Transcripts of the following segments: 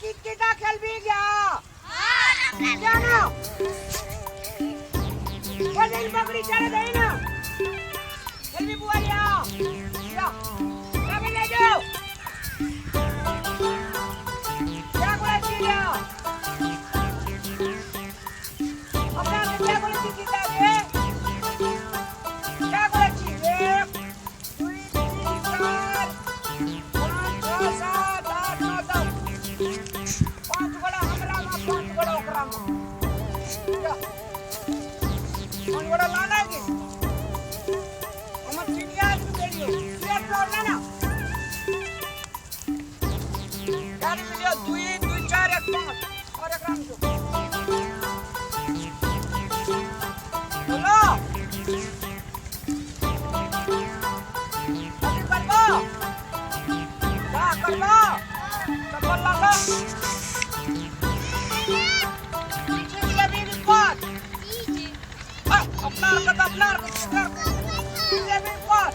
की कीटा खेलबी गया क्या ना बदल बकरी चढ़ गई ना खेलबी बुआ या या क्या ले जाओ क्या बोला चिड़िया अपना क्या बोला की कीटा रे क्या बोला चिड़िया 1 2 3 4 5 6 7 8 9 10 पांच गोड़ा हमरा में पांच गोड़ा ओकरा में जा पांच गोड़ा लाना है कि हमर चिड़िया आदमी देलियो चिड़िया प्लॉट ना ना गाड़ी में लियो 2 2 4 1 5 और एकरा में जो बोलो अभी करबो का करबो चप्पल लागा ठीक लेबी पाँच अपना हरकत अपना हरकत ठीक लेबी पाँच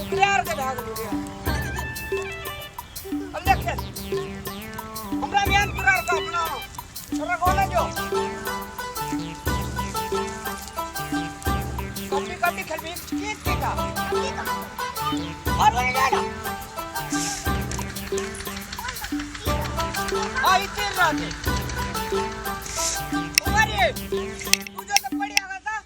ओकरे आर के भाग रे अब देख हमरा म्यान तुरा का अपना छोरा गोले जो कबड्डी कबड्डी खेलबी की की का और वही जाना आ इतने रहते अरे तू जो तो पड़ी आगा था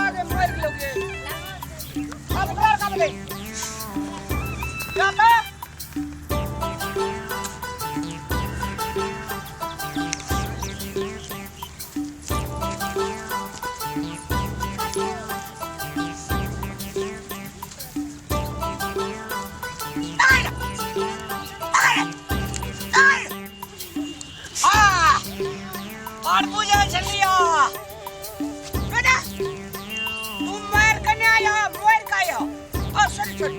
आगे मर लोगे अब घर का बोले जाता और पूजा चलिया बेटा तू मार कने आया मोर का आया आ सॉरी सॉरी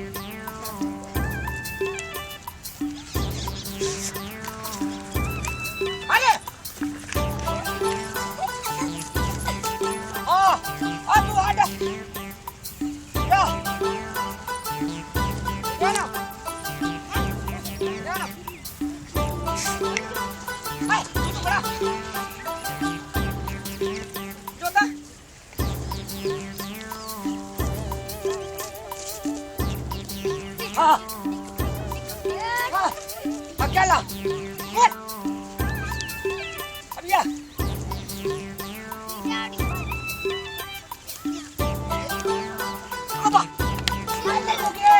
अरे आ आ तू हट जा जा ना जा ना हाय तू तो बड़ा जोता हाँ हाँ अकेला मुड़ अब या अबा मार दे लोगे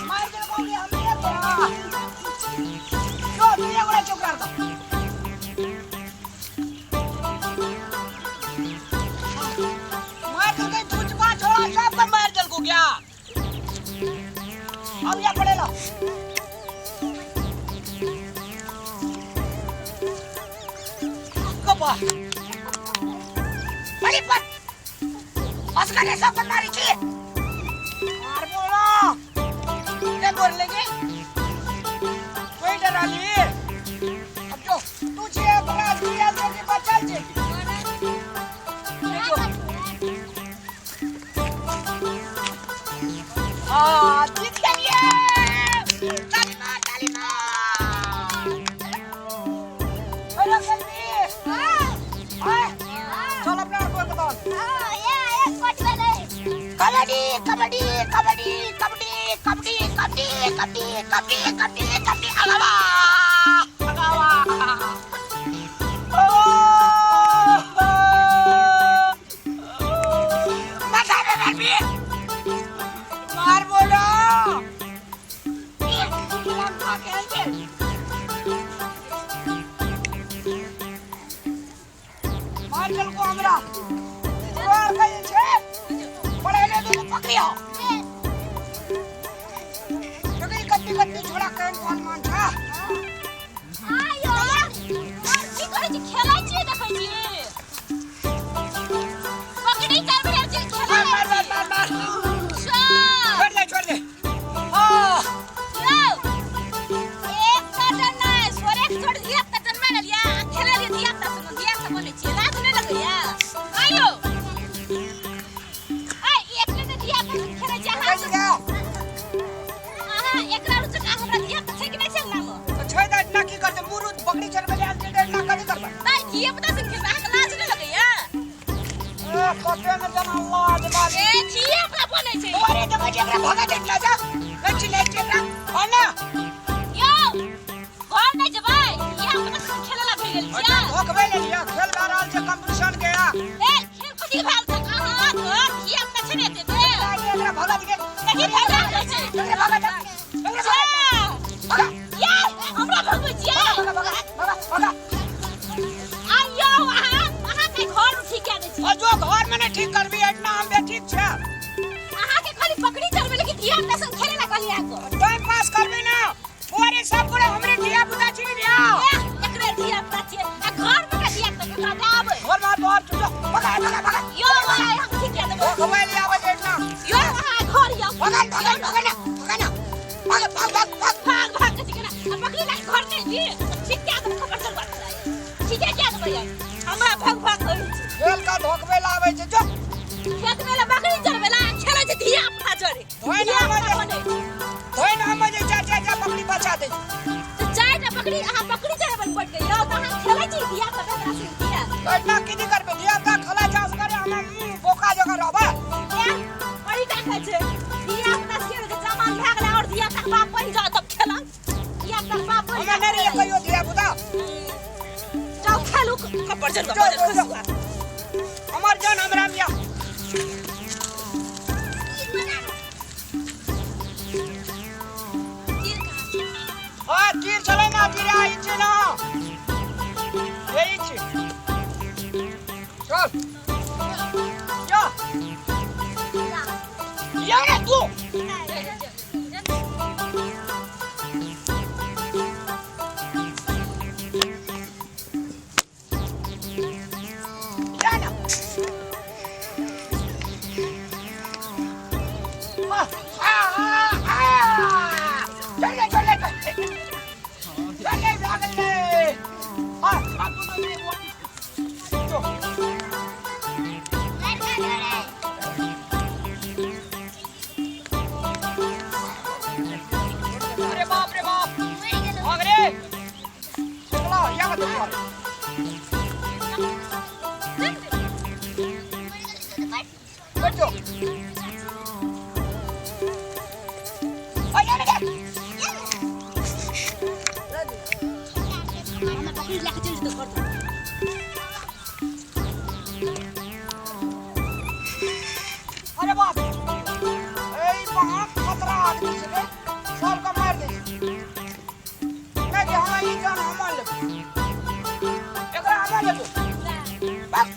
मार दे लोगे हम ये तोरा जो तू ये गोड़ा चुप कर दो मार दे के चुचवा छोड़ा सब पर मार दल को गया अब या पड़ेला कबा बड़ी पर असगर सब पर मारी छी मार बोलो क्या बोल लेंगे कोई डरा ली अब जो तू छे बड़ा चिड़िया जो कि बचल छे जो आ जीत गए ताली मार ताली मार अरे जल्दी आए चल अपना और बताओ कबड्डी कबड्डी कबड्डी कबड्डी कबड्डी कबड्डी कबड्डी कबड्डी कबड्डी कबड्डी अगवा अगवा माथा में मार भी मार बोलो मार चल को हमरा तोरा कहीं छे पड़े ले तू पकड़ियो देखी कत्ती कत्ती छोड़ा केहन पहलवान छा खेलै छियै देखै छियै पकड़ी कर भेल छै खेलै मार मार मार मार मार सब छोड़ दे छोड़ दे आ यौ एक कटन नहि सोरे छोड़ एक कटन मारल। एकरा रुचक हमरा धिया पुता छै कि नहि छै अंगनामे? तऽ छै तऽ एतना की करतै मुरुद बकरी चरबै लए आयल छै तऽ एतना कथी करबै? ताइ धिया पुता संग खेलबै, अहाँके लाज नहि लगैया? ए कते ने जना लाज बाली। ए धिया पुता बनै छै। अरे देखै छी एकरा भगा दैत ना जा। नहि चिन्है छी एकरा। हँ ना। यौ घर नहि जेबै, धिया पुता संग खेलै ला भए गेल छियै। धोखबै लेलियै खेल भए रहल छै कंपटीशन के। ए खेल कथी भेल छै? अहाँ घर धिया पुता छै ने एते ते। एकरा भगा दिगे। कथी भगा दै छै? एकरा भगा दे। एकरा भगा भगा। ये हमरा भगबै छियै? भगा भगा भगा भगा। आ यौ अहाँ अहाँके घर ठीक कए दै छी। और जो घर में नहीं ठीक करबी एतना हम बे ठीक छै। अहाँके खाली पकड़ी चलबै लेकिन धिया पुता संग खेलै ला कहली अहाँके। टाइम पास करबी ना। पूरे सब पूरे हमरे धिया पुता छी रे। एकरे धिया पुता छियै आ घर में का धिया पुता के आबै। घर में तो चुप भगा भगा भगा। यौ अहाँ हम ठीक कए देबै। भगवान ले आबै एतना। यौ अहाँ घर यौ। भगा भगा भगा ना भगा ना। भाग भाग भाग भाग भाग भाग के ना आ पकड़ी ला घर नहीं जी ठीक कए देबै खबर चलबा। ठीक कए देबै हमरा भाग भाग होइ छै। खेल का धोखबे लाबै छै जो। खेत में ला बकरी चरबै ला खेलै छै धिया पुता जरे। धोइ ना आबै धोइ ना आबै जे चार चार चार बकरी बचा दे। तऽ चारिटा बकरी अहाँ बकरी चरबै पड़ि गेल यौ तऽ अहाँ खेलै छी धिया पुता एकरा संग किया? एतना की करबे धिया पुता खेला जास करे हम बोका जगह रहबै। बड़ी टा खाइ छै धिया पुता खेल के जमान भए गेलै और धिया पुता बाप बनि जाओ तब खेलब। धिया पुता बाप बनि हमरा नहि रहियै कहियो धिया पुता। जाउ खेलू कपड़ जरुआ बजल खसुआ। हमर जान हमरा मिया। हाँ तीर चले ना तीर आई छी ना यही छी चल या या ना तू या ना आ आ आ चल चल चल चल भागल आ आ तू तो नहीं जो। अरे बाप रे बाप भाग रे निकला या मत कर बैठ जाओ। आ या ना बकरी लए के चलि जेतै घर। अरे बाप ए बहुत खतरा आदमी छै रे सबके मार दे छै। नहीं जे हमरा ई जान हम लेबै एकरा हम लेबै बस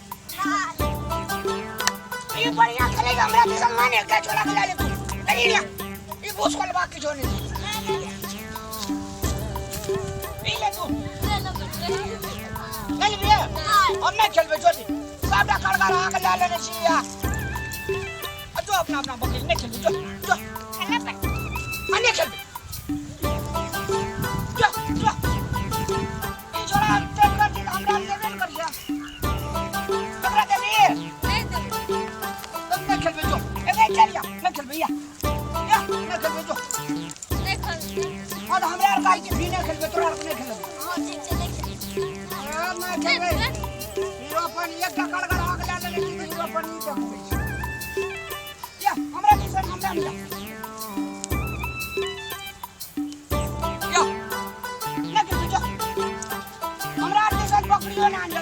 ई बढ़िया खेलेगा हमरा दिसन माने एकटा छोड़ा के ले लेतू नहीं लिया ई घुसखोल बाकी छोड़ नहीं ई ले तू नहीं लेबे हम नहीं खेलबे जोती सबटा कड़गर आके ले लेने छी या जो अपना अपना बकरी नहीं खेलबे जो जो नहीं खेलबे जो जो ई छोड़ा तेल कर दी हमरा देबे न करिया एकरा देबी तुम नहीं खेलबे जो ए चल या नहीं खेलबे या या नहीं खेलबे जो। और हमरा आर काहे के भी नहीं खेलबे तोरा आर नहीं खेलबे। हां नहीं खेलबे हीरो अपन एकटा कड़गर आग ले लेने छी हीरो अपन ई देखबै छै या हमरा दिसन हमरा मिला या नहीं खेलबे जो हमरा आर दिसन बकरियो ना आन।